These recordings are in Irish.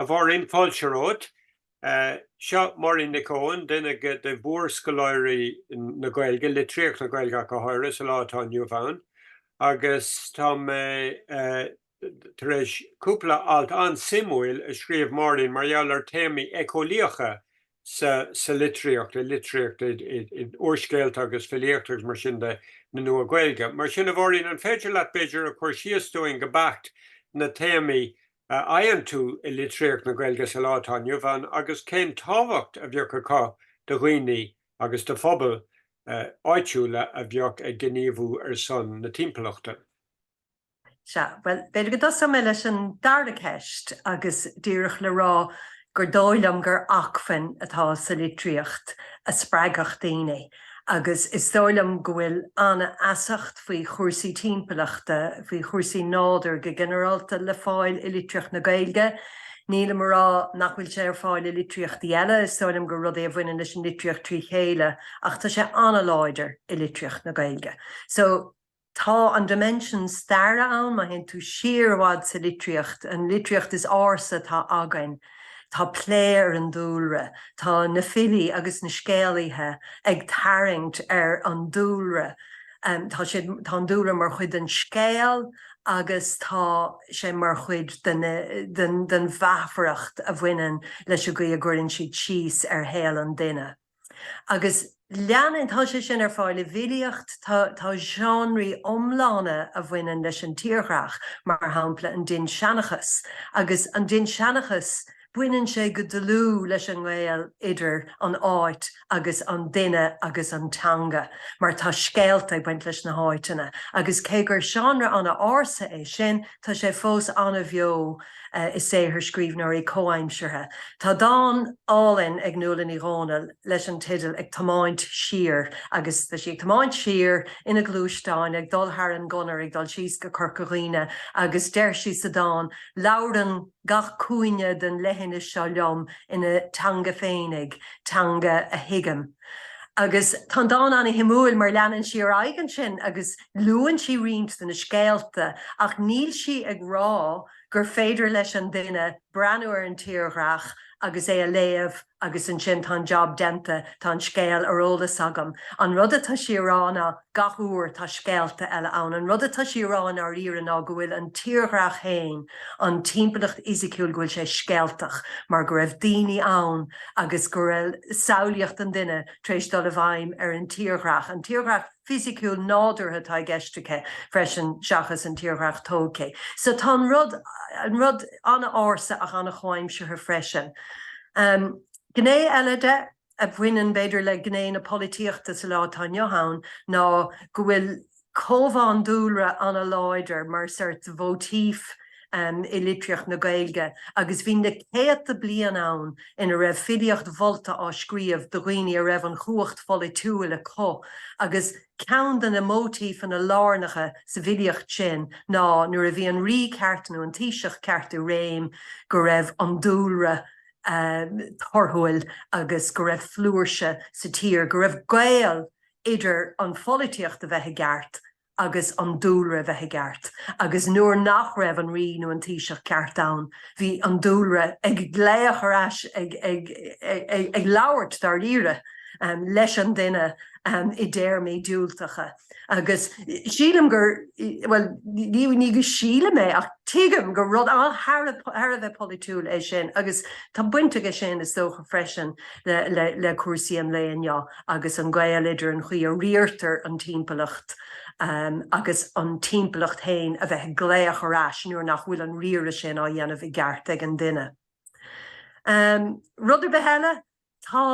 A Mháirín, fáilte romhat. Seo Máirín Nic Eoin, duine de mhórscoláirí na Gaeilge, litríocht na Gaeilge ach go háirithe, sa lá atá inniu ann, agus tá mé tar éis cúpla alt an-suimiúil a scríobh Máirín mar gheall ar téamaí éiceolaíocha sa sa litríocht, i litríocht, in úrscéalta agus filíocht agus mar sin de na Nua-Ghaeilge. Mar sin, a Mháirín, an féidir leat, b'fhéidir, a chur síos dúinn go beacht na téamaí a fhaigheann tú i litríocht na Gaeilge sa lá atá inniu ann agus cén tábhacht a bheadh acu do dhaoine agus do phobail áitiúla a bheadh ag gníomhú ar son na timpeallachta? Sea, bhuel, b'fhéidir go dtosóidh mé leis an dara ceist agus díreach le rá gur dóigh liom gur acmhainn atá sa litríocht a spreagfadh daoine agus is dóigh liom go bhfuil an-fheasacht faoi chúrsaí timpeallachta, faoi chúrsaí nádúir go ginearálta le fáil i litríocht na Gaeilge. Nílim a rá nach bhfuil sé ar fáil i litríochtaí eile, is dóigh liom gur rud é a bhaineann leis an litríocht trí chéile ach tá sé an-láidir i litríocht na Gaeilge. So. Tá an dimension staire ann, má théann tú siar i bhfad sa litríocht, an litríocht is ársa atá againn, tá plé ar an dúlra, tá na filí agus na scéalaithe ag tarraingt ar an dúlra, tá siad, tá an dúlra mar chuid den scéal agus tá sé mar chuid den, den, den mheafaracht a bhaineann leis an gcaoi a gcuireann siad síos ar shaol an duine. Agus leanann, tá sé sin ar fáil i bhfilíocht, tá, tá genres iomlána a bhaineann leis an tírdhreach, mar shampla an dinnseanchas. Agus an dinnseanchas, baineann sé go dlúth leis an ngaol idir an áit agus an duine agus an teanga, mar tá scéalta ag baint leis na háiteanna. Agus cé gur genre an-ársa é sin, tá sé fós an-bheo i saothar scríbhneoirí comhaimseartha. Tá dán álainn ag Nuala Ní Dhomhnaill leis an teideal 'Ag Tiomáint Siar' agus tá sí ag tiomáint siar ina gluaisteán, ag dul thar an gconair, ag dul síos go Corca Dhuibhne agus deir sí sa dán, 'Labhrann gach cúinne den leithinis seo liom ina teanga féinig, teanga a thuigim. Agus tá an dán an-shuimiúil mar leanann sí ar aghaidh ansin agus luann sí roinnt de na scéalta ach níl sí ag rá gur féidir leis an duine breathnú ar an tírdhreach agus é a léamh agus ansin tá an job déanta, tá an scéal ar eolas agam. An rud atá sí a rá ná gach uair tá scéalta eile ann. An rud atá sí a rá i ndáiríre ná go bhfuil an tírdhreach féin, an timpeallacht fhisiciúil, go bhfuil sé scéaltach mar go raibh daoine ann agus go raibh samhlaíocht an duine tar éis dul i bhfeidhm ar an tírdhreach. An tírdhreach fisiciúil nádúrtha atá i gceist aici freisin seachas an tírdhreach tógtha. So tá an rud, an rud an-ársa ach an-chomhaimseartha freisin. Gné eile de, a bhaineann b'fhéidir le gné na polaitíochta sa lá atá inniu ann, ná go bhfuil comhbhá an dúlra an-láidir mar sort mhóitíf i litríocht na Gaeilge agus bhí na céadta bliain ann ina raibh filíocht mholta á scríobh do dhaoine a raibh an chumhacht pholaitiúil acu agus ceann de na móitífeanna lárnacha sa bhfilíocht sin ná nuair a bhí an rí ceart nó an taoiseach ceart i réim go raibh an dúlra torthúil agus go raibh flúirse sa tír, go raibh gaol idir an pholaitíocht a bheith i gceart agus an dúlra a bheith i gceart, agus nuair nach raibh an rí nó an taoiseach ceart ann, bhí an dúlra ag glaoch ar ais, ag, ag, ag, ag labhairt dáiríre leis an duine i dtéarmaí diúltacha. Agus sílim gur, bhuel, ní, ní go sílim é, ach tuigim gur rud thar a bheith polaitiúil é sin, agus tá baint aige sin, is dócha, freisin le, le, le cúrsaí an lae inniu. agus an gaol idir an chaoi a riartar an timpeallacht agus an timpeallacht féin a bheith ag glaoch ar ais nuair nach bhfuil an riaradh sin á dhéanamh i gceart ag an duine. Rud ar bith eile, tá,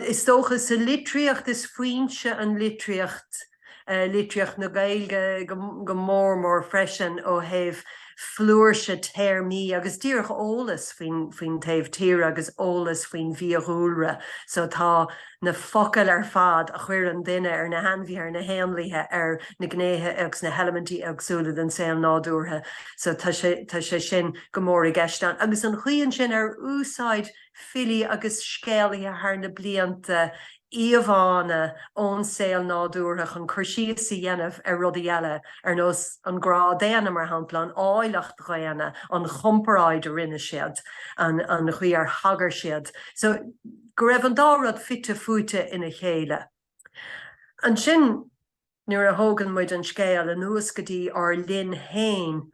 is dócha, sa litríocht, is foinse an litríocht litríocht na Gaeilge go mór mór freisin ó thaobh flúirse téarmaí agus díreach eolas faoin faoin taobh tíre agus eolas faoin bhfiadhúlra. So tá na focail ar fad a chuir an duine ar na hainmhithe, ar na héanlaithe, ar na gnéithe agus na heilimintí éagsúla den saol nádúrtha. So tá sé tá sé sin go mór i gceist ann. Agus an chaoi ansin ar úsáid filí agus scéalaithe thar na blianta. íomhánna ón saol nádúrtha chun cur síos a dhéanamh ar rudaí eile, ar nós an grá daonna, mar shampla, an áilleacht dhaonna, an chomparáid a rinne siad, an chaoi ar thagair siad. So, go raibh an dá rud fite fuaite ina chéile. Ansin, nuair a thógann muid an scéal anuas go dtí ár linn féin,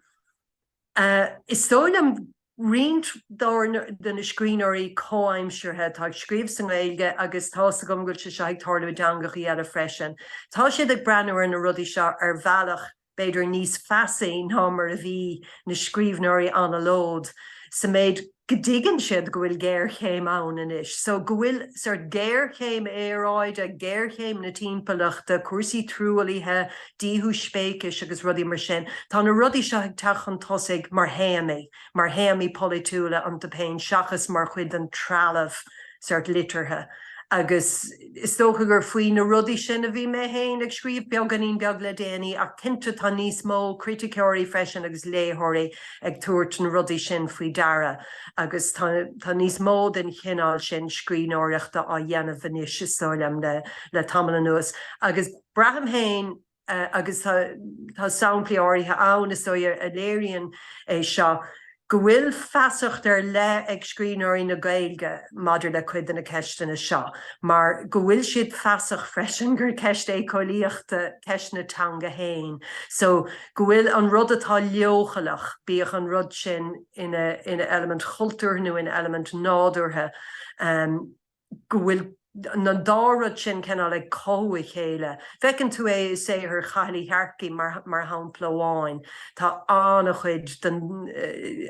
is dóigh liom roinnt de na scríbhneoirí comhaimseartha atá ag scríobh sa nGaeilge agus tá's agam go bhfuil sé seo ag tarlú i dteangachaí eile freisin, tá siad ag breathnú ar na rudaí seo ar bhealach b'fhéidir níos feasaí ná mar a bhí na scríbhneoirí anallód, sa méid go dtuigeann siad go bhfuil géarchéim ann anois. So go bhfuil sort géarchéim aeráide, géarchéim na timpeallachta, cúrsaí truaillithe, díothú speicis agus rudaí mar sin, tá na rudaí seo ag teacht chun tosaigh mar théamaí, mar théamaí polaitiúla iontu féin seachas mar chuid den trealamh sort liteartha. Agus is dócha gur faoi na rudaí sin a bhí mé féin ag scríobh beagáinín beag le déanaí, ach cinnte tá níos mó criticeoirí freisin agus léitheoirí ag tabhairt na rudaí sin faoi deara agus tá tá níos mó den chineál sin scríbhneoireachta á dhéanamh anois is dóigh liom le le tamall anuas. Agus braithim féin agus tá samplaí áirithe ann, is dóigh, a léiríonn é seo, go bhfuil feasacht ar leith ag scríbhneoirí na Gaeilge maidir le cuid de na ceisteanna seo, mar go bhfuil siad feasach freisin gur ceist éiceolaíochta ceist na teanga féin. So, go bhfuil an rud atá leochaileach, bíodh an rud sin ina eilimint chultúrtha nó ina eilimint nádúrtha, go bhfuil na dá rud sin cineál ag cothú a chéile. Feiceann tú é i saothar Chathail Uí Shearcaigh mar shampla amháin. Tá an-chuid den,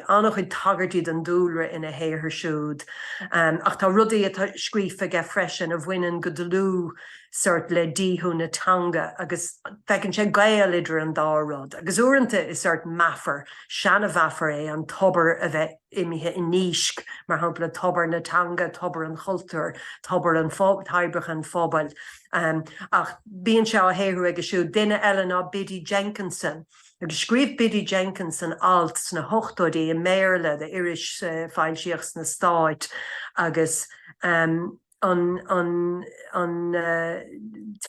an-chuid tagairtí don dúlra ina shaothar siúd. Ach tá rudaí atá scríofa aige freisin a bhaineann go dlúth sort le díothú na teanga agus feiceann sé gaol idir an dá rud. Agus uaireanta is sort meafar, seana-mheafar é an tobar a bheith imithe i ndísc, mar shampla tobar na teanga, tobar an chultúir, tobar an toibreacha an phobail. Ach bíonn sé á shaothrú aige siúd. Duine eile ná Biddy Jenkinson. Agus scríobh Biddy Jenkinson alt sna hochtóidí i mBéarla d'iris a foilsíodh sna Stáit agus an an an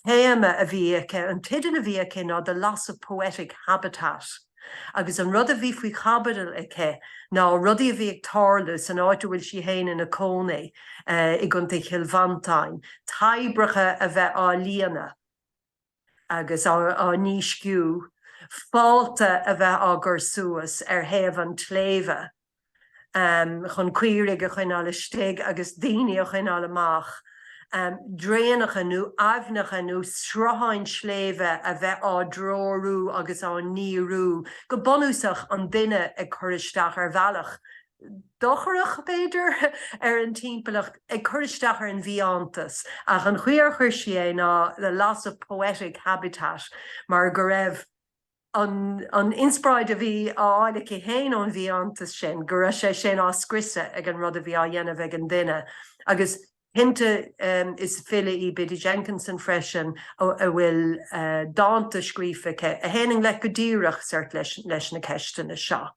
téama a bhí aici, an teideal a bhí aici ná The Loss of Poetic Habitat agus an rud a bhí faoi chaibidil aici ná rudaí a bhí ag tarlú san áit a bhfuil sí féin ina cónaí i gContae Chill Mhantáin, toibreacha a bheith á líonadh. agus á ndísciú, fálta a bheith á gcur suas ar thaobh an tsléibhe chun caoirigh a choinneáil istigh agus daoine a choinneáil amach, draenacha nó aibhneacha nó srutháin sléibhe a bheith á dtreorú agus á ndíriú, go bunúsach an duine ag cur isteach ar bhealach dochrach, b'fhéidir, ar an timpeallacht, ag cur isteach ar an bhfiántas. Ach an chaoi ar chuir sí é ná the loss of poetic habitat, mar go raibh an an inspioráid a bhí á fháil aici féin ón bhfiántas sin, go raibh sé sin á scriosadh ag an rud a bhí á dhéanamh ag an duine. Agus cinnte is file í Biddy Jenkinson freisin a bhfuil dánta scríofa aici a théann i ngleic go díreach sort leis na ceisteanna seo.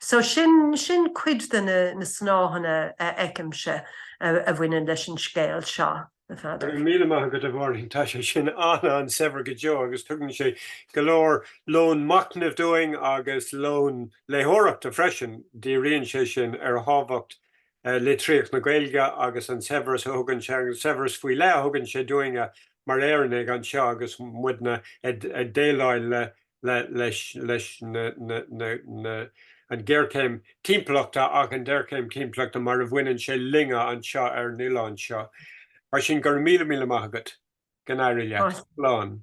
So sin, sin cuid de na snáitheanna a fheicimse a bhaineann leis an scéal seo, a Pheadair. Go raibh míle maith agat, a Mháirín. Tá sé sin an-an-saibhir go deo agus tugann sé go leor lón machnaimh dúinn agus lón léitheoireachta freisin. Díríonn sé sin ar thábhacht litríocht na Gaeilge agus an saibhreas a thugann sé, an saibhreas faoi leith a thugann sé dúinne mar Éireannaigh anseo agus muidne ag déileáil le leis an ghéarchéim timpeallachta ach an ghéarchéim timpeallachta mar a bhaineann sé linne anseo ar an oileán seo. Mar sin, go raibh míle míle maith agat. Go n-éirí leat. Slán.